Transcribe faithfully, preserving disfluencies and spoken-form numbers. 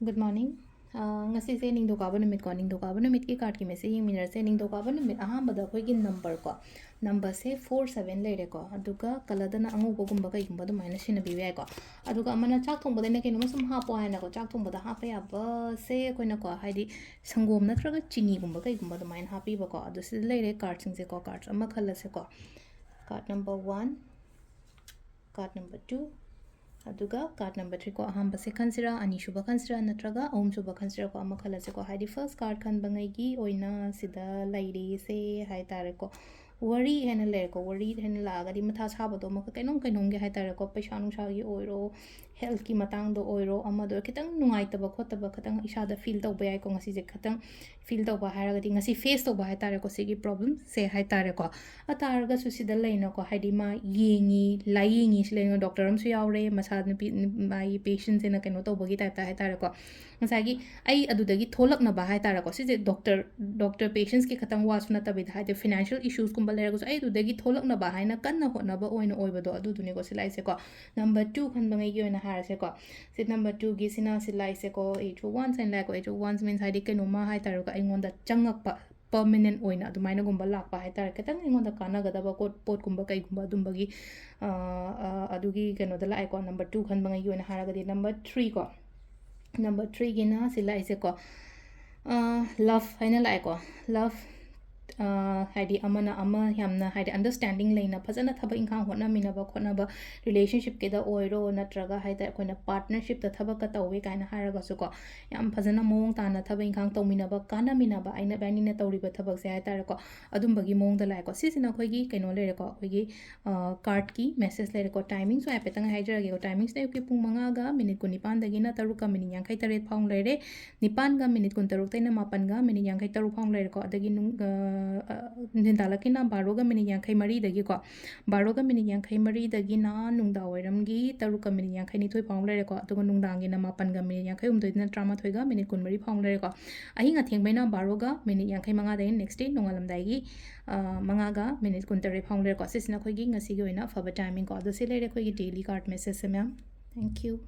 Good morning. ꯑ, ꯉꯁꯤꯁꯦ ꯅꯤꯡꯊꯧꯀꯥꯕ ꯅꯨꯃꯤꯠꯀꯣ꯫ ꯅꯤꯡꯊꯧꯀꯥꯕ ꯅꯨꯃꯤꯠꯀꯤ cardꯀꯤ message ꯌꯦꯡꯃꯤꯟꯅꯔꯁꯦ꯫ ꯅꯤꯡꯊꯧꯀꯥꯕ ꯅꯨꯃꯤꯠ ꯑꯍꯥꯟꯕꯗ ꯑꯩꯈꯣꯏꯒꯤ numberꯀꯣ, numberꯁꯦ four seven ꯂꯩꯔꯦꯀꯣ꯫ ꯑꯗꯨꯒ colourꯗꯅ ꯑꯉꯧꯕꯒꯨꯝꯕ ꯀꯩꯒꯨꯝꯕ ꯑꯗꯨꯃꯥꯏꯅ ꯁꯤꯖꯤꯟꯅꯕꯤꯕ ꯌꯥꯏꯀꯣ꯫ ꯑꯗꯨꯒ ꯑꯃꯅ ꯆꯥꯛ ꯊꯣꯡꯕꯗ ꯑꯩꯅ ꯀꯩꯅꯣꯝꯃ ꯁꯨꯝ ꯍꯥꯞꯄꯣ ꯍꯥꯏꯅꯀꯣ, ꯆꯥꯛ ꯊꯣꯡꯕꯗ ꯍꯥꯞꯄ ꯌꯥꯕꯁꯦ ꯑꯩꯈꯣꯏꯅꯀꯣ, ꯍꯥꯏꯗꯤ ꯁꯪꯒꯣꯝ ꯅꯠꯇ꯭ꯔꯒ ꯆꯤꯅꯤꯒꯨꯝꯕ ꯀꯩꯒꯨꯝꯕ ꯑꯗꯨꯃꯥꯏꯅ ꯍꯥꯞꯄꯤꯕꯀꯣ꯫ ꯑꯗꯨ ꯁꯤꯗ ꯂꯩꯔꯦ cardꯁꯤꯡꯁꯦꯀꯣ꯫ Cards ꯑꯃ ꯈꯜꯂꯁꯦꯀꯣ꯫ Card number one, card number two, ꯑꯗꯨꯒ card number three ꯀꯣ꯫ ꯑꯍꯥꯟꯕꯁꯦ ꯈꯟꯁꯤꯔꯥ, ꯑꯅꯤꯁꯨꯕ ꯈꯟꯁꯤꯔꯥ, ꯅꯠꯇ꯭ꯔꯒ ꯑꯍꯨꯝꯁꯨꯕ ꯈꯟꯁꯤꯔꯥꯀꯣ? ꯑꯃ ꯈꯜꯂꯁꯦꯀꯣ꯫ ꯍꯥꯏꯗꯤ first card ꯈꯟꯕꯉꯩꯒꯤ ꯑꯣꯏꯅ ꯁꯤꯗ ꯂꯩꯔꯤꯁꯦ ꯍꯥꯏ ꯇꯥꯔꯦꯀꯣ, worry ꯍꯥꯏꯅ ꯂꯩꯔꯦꯀꯣ꯫ Worry ꯍꯥꯏꯅ ꯂꯥꯛꯑꯒꯗꯤ ꯃꯊꯥ ꯁꯥꯕꯗꯣ, ꯑꯃꯈꯛ ꯀꯩꯅꯣꯝ ꯀꯩꯅꯣꯝꯒꯤ ꯍꯥꯏ ꯇꯥꯔꯦꯀꯣ, ꯄꯩꯁꯥ ꯅꯨꯡꯁꯥꯒꯤ ꯑꯣꯏꯔꯣ, healthꯀꯤ ꯃꯇꯥꯡꯗ ꯑꯣꯏꯔꯣ, ꯑꯃꯗ ꯑꯣꯏꯔꯣ, ꯈꯤꯇꯪ ꯅꯨꯡꯉꯥꯏꯇꯕ ꯈꯣꯠꯇꯕ ꯈꯤꯇꯪ ꯏꯁꯥꯗ feel ꯇꯧꯕ ꯌꯥꯏꯀꯣ꯫ ꯉꯁꯤꯁꯦ ꯈꯤꯇꯪ feel ꯇꯧꯕ ꯍꯥꯏꯔꯒꯗꯤ ꯉꯁꯤ face ꯇꯧꯕ ꯍꯥꯏ ꯇꯥꯔꯦꯀꯣ, ꯁꯤꯒꯤ problemꯁꯦ ꯍꯥꯏ ꯇꯥꯔꯦꯀꯣ꯫ ꯑꯗꯨ ꯇꯥꯔꯒꯁꯨ ꯁꯤꯗ ꯂꯩꯅꯀꯣ, ꯍꯥꯏꯗꯤ ꯃꯥ ꯌꯦꯡꯉꯤ, ꯂꯥꯏꯌꯦꯡꯉꯤ, ꯁꯤ ꯂꯩꯅ doctor ꯑꯃꯁꯨ ꯌꯥꯎꯔꯦ, ꯃꯁꯥ ꯅꯨꯄꯤ, ꯃꯥꯒꯤ patientꯁꯤꯅ ꯀꯩꯅꯣ ꯇꯧꯕꯒꯤ typeꯇ ꯍꯥꯏ ꯇꯥꯔꯦꯀꯣ꯫ ꯉꯁꯥꯏꯒꯤ ꯑꯩ ꯑꯗꯨꯗꯒꯤ ꯊꯣꯛꯂꯛꯅꯕ ꯍꯥꯏ ꯇꯥꯔꯦꯀꯣ, ꯁꯤꯁꯦ doctor, doctor patientsꯀꯤ ꯈꯛꯇꯪ ꯋꯥꯁꯨ ꯅꯠꯇꯕꯤꯗ, ꯍꯥꯏꯗꯤ financial issuesꯀꯨꯝꯕ ꯂꯩꯔꯒꯁꯨ ꯑꯩ ꯑꯗꯨꯗꯒꯤ ꯊꯣꯛꯂꯛꯅꯕ ꯍꯥꯏꯅ ꯀꯟꯅ ꯍꯣꯠꯅꯕ ꯑꯣꯏꯅ ꯑꯣꯏꯕꯗꯣ ꯑꯗꯨꯗꯨꯅꯤꯀꯣ ꯁꯤ ꯂꯥꯛꯏꯁꯦꯀꯣ꯫ Number two ꯈꯟꯕꯉꯩꯒꯤ ꯑꯣꯏꯅ ꯍꯥꯏꯔꯁꯦꯀꯣ꯫ ꯁꯤ number twoꯒꯤꯁꯤꯅ ꯁꯤ ꯂꯥꯛꯏꯁꯦꯀꯣ, Eight of Wands ꯍꯥꯏꯅ ꯂꯥꯛꯑꯦꯀꯣ꯫ Eight of Wands means ꯍꯥꯏꯗꯤ ꯀꯩꯅꯣꯝꯃ ꯍꯥꯏ ꯇꯥꯔꯦꯀꯣ, ꯑꯩꯉꯣꯟꯗ ꯆꯪꯉꯛꯄ, permanent ꯑꯣꯏꯅ ꯑꯗꯨꯃꯥꯏꯅꯒꯨꯝꯕ ꯂꯥꯛꯄ ꯍꯥꯏ ꯇꯥꯔꯦ, ꯈꯤꯇꯪ ꯑꯩꯉꯣꯟꯗ ꯀꯥꯟꯅꯒꯗꯕ ꯄꯣꯠ, ꯄꯣꯠꯀꯨꯝꯕ ꯀꯩꯒꯨꯝꯕ ꯑꯗꯨꯝꯕꯒꯤ, ꯑ, ꯑ, ꯑꯗꯨꯒꯤ ꯀꯩꯅꯣꯗ ꯂꯥꯛꯑꯦꯀꯣ꯫ Number two ꯈꯟꯕꯉꯩꯒꯤ ꯑꯣꯏꯅ ꯍꯥꯏꯔꯒꯗꯤ number three ꯀꯣ, number threeꯒꯤꯅ ꯁꯤ ꯂꯥꯛꯏꯁꯦꯀꯣ, ꯑ, love ꯍꯥꯏꯅ ꯂꯥꯛꯑꯦꯀꯣ꯫ Love, ꯑ, ꯍꯥꯏꯗꯤ ꯑꯃꯅ ꯑꯃ ꯌꯥꯝꯅ ꯍꯥꯏꯗꯤ understanding ꯂꯩꯅ ꯐꯖꯅ ꯊꯕꯛ ꯏꯪꯈꯥꯡ ꯍꯣꯠꯅꯃꯤꯟꯅꯕ ꯈꯣꯠꯅꯕ, relationshipꯀꯤꯗ ꯑꯣꯏꯔꯣ, ꯅꯠꯇ꯭ꯔꯒ ꯍꯥꯏ ꯇꯥꯔꯦ ꯑꯩꯈꯣꯏꯅ partnershipꯇ ꯊꯕꯛꯀ ꯇꯧꯋꯦ ꯀꯥꯏꯅ ꯍꯥꯏꯔꯒꯁꯨꯀꯣ, ꯌꯥꯝ ꯐꯖꯅ ꯃꯑꯣꯡ ꯇꯥꯅ ꯊꯕꯛ ꯏꯪꯈꯥꯡ ꯇꯧꯃꯤꯟꯅꯕ, ꯀꯥꯟꯅꯃꯤꯟꯅꯕ, ꯑꯩꯅ ꯏꯕꯥꯅꯤꯅ ꯇꯧꯔꯤꯕ ꯊꯕꯛꯁꯦ ꯍꯥꯏ ꯇꯥꯔꯦꯀꯣ, ꯑꯗꯨꯝꯕꯒꯤ ꯃꯑꯣꯡꯗ ꯂꯥꯛꯑꯦꯀꯣ꯫ ꯁꯤꯁꯤꯅ ꯑꯩꯈꯣꯏꯒꯤ ꯀꯩꯅꯣ ꯂꯩꯔꯦꯀꯣ, ꯑꯩꯈꯣꯏꯒꯤ, ꯑ, cardꯀꯤ message ꯂꯩꯔꯦꯀꯣ꯫ Timingꯁꯨ ꯍꯥꯏꯐꯦꯠꯇꯪ ꯍꯥꯏꯖꯔꯒꯦꯀꯣ꯫ Timingꯁꯤꯅ ꯑꯌꯨꯛꯀꯤ ꯄꯨꯡ ꯃꯉꯥꯒ minute ꯀꯨꯟꯅꯤꯄꯥꯟꯗꯒꯤꯅ ꯇꯔꯨꯛꯀ minute ꯌꯥꯡꯈꯩ ꯇꯔꯦꯠ ꯐꯥꯎ ꯂꯩꯔꯦ꯫ ꯅꯤꯄꯥꯟꯒ minute ꯀꯨꯟꯇꯔꯨꯛꯇꯩꯅ ꯃꯥꯄꯟꯒ minute ꯌꯥꯡꯈꯩ ꯇꯔꯨꯛ ꯐꯥꯎ ꯂꯩꯔꯦꯀꯣ꯫ ꯑꯗꯒꯤ ꯅꯨꯡ-, ꯑ, ꯑ, ꯅꯨꯡꯊꯤꯟ ꯇꯥꯂꯛꯀꯤꯅ ꯕꯥꯔꯣꯒ minute ꯌꯥꯡꯈꯩ ꯃꯔꯤꯗꯒꯤꯀꯣ, ꯕꯥꯔꯣꯒ minute ꯌꯥꯡꯈꯩ ꯃꯔꯤꯗꯒꯤꯅ ꯅꯨꯡꯗꯥꯡ ꯋꯥꯏꯔꯝꯒꯤ ꯇꯔꯨꯛꯀ minute ꯌꯥꯡꯈꯩ ꯅꯤꯊꯣꯏ ꯐꯥꯎ ꯂꯩꯔꯦꯀꯣ꯫ ꯑꯗꯨꯒ ꯅꯨꯡꯗꯥꯡꯒꯤꯅ ꯃꯥꯄꯟꯒ minute ꯌꯥꯡꯈꯩ ꯍꯨꯝꯗꯣꯏꯗꯩꯅ ꯇꯔꯥꯃꯥꯊꯣꯏꯒ minute ꯀꯨꯟꯃꯔꯤ ꯐꯥꯎ ꯂꯩꯔꯦꯀꯣ꯫ ꯑꯍꯤꯡ ꯑꯊꯦꯡꯕꯩꯅ ꯕꯥꯔꯣꯒ minute ꯌꯥꯡꯈꯩ ꯃꯉꯥꯗꯒꯤ next day ꯅꯣꯡꯉꯥꯜꯂꯝꯗꯥꯏꯒꯤ, ꯑ, ꯃꯉꯥꯒ minute ꯀꯨꯟꯇꯔꯦꯠ ꯐꯥꯎ ꯂꯩꯔꯦꯀꯣ꯫ ꯁꯤꯁꯤꯅ ꯑꯩꯈꯣꯏꯒꯤ ꯉꯁꯤꯒꯤ ꯑꯣꯏꯅ ꯑꯐꯕ timing ꯀꯣ꯫ ꯑꯗꯣ ꯁꯤ ꯂꯩꯔꯦ ꯑꯩꯈꯣꯏꯒꯤ daily card messageꯁꯦ, ma'am꯫ Thank you꯫